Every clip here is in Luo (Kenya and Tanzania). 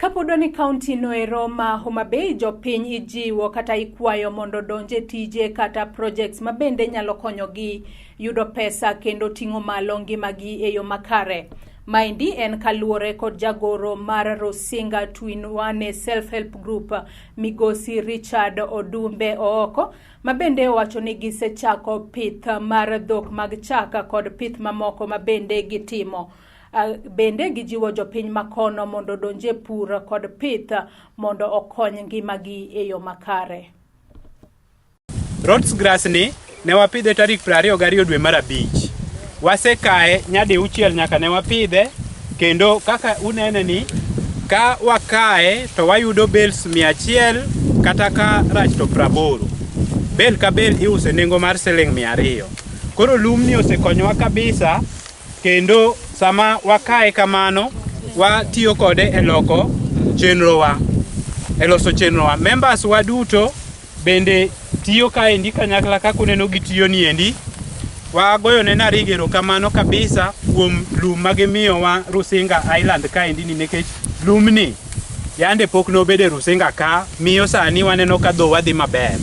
Kapod wan e kaunti noero ma Homa Bay, jopiny ijiwo kata ikwayo mondo odonj e tije kata projects ma bende nyalo konyogi yudo pesa kendo ting'o malo ngimagi e yo makare. Maendi en kaluwore kod jagoro mar Rusinga Tuinuane Self Help Group Migosi Richard Odumbe Ooko ma bende owacho ni gisechako pith mar dhok mag chak kod pith mamoko ma bende gitimo. Bende gijiwo jopiny makono mondo odonj e pur kod pith mondo okony ngimagi e yo makare. Rhodes grass ni ne wapidhe tarik 22 dwe mar abich. Wasekaye nyadiuchiel nyaka ne wapidhe kendo kaka unene ni ka wakaye to wayudo bales 100 kata ka rach to 80. Bel ka bel iuso e nengo mar siling 200. Koro lumni osekonyowa kabisa kendo sama wakaye kamano watiyo kode e loko chenrowa e loso chenrowa. Members wa duto bende tiyo kaendi kanyakla kaka uneno gitiyo niendi. Wagoyo ne Narig erokamano kabisa kuom lum ma gimiyowa Rusinga Island kaendi ni nikech lumni yande pok nobedo e Rusinga ka miyo sani waneno ka dhowa dhi maber.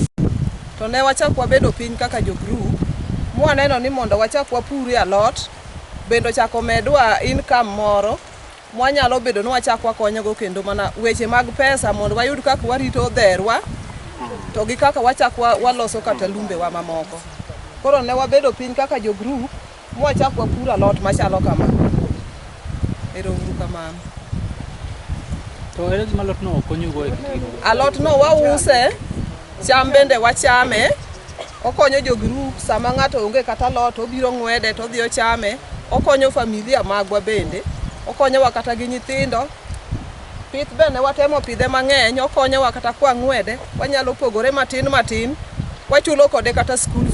To ne wachak wabedo piny kaka jo group mwaneno ni mondo wachak wapurie alot bende ochak omedwa income moro mwanyalo bedo ni wachak wakonyogo kendo mana weche mag pesa mondo wayud kaka warito dherwa to gi kaka wachak waloso kata lumbewa mamoko. Koro ne wabedo piny kaka jo group mwachak wapuro alot machalo kama. Ero uru kamano. To ere gima alotno konyugo e kit ngimau? Alotno wause, cham bende wachame. Okonyo jo group sama ng'ato onge kata alot obiro ng'wede to odhi ochame. Okonyo familia magwa bende. Okonyowa kata gi nyithindo. Pith be ne watemo pidhe mang'eny, okonyowa kata kwang'wede, wanyalo pogore matin matin, wachulo kode kata school fee.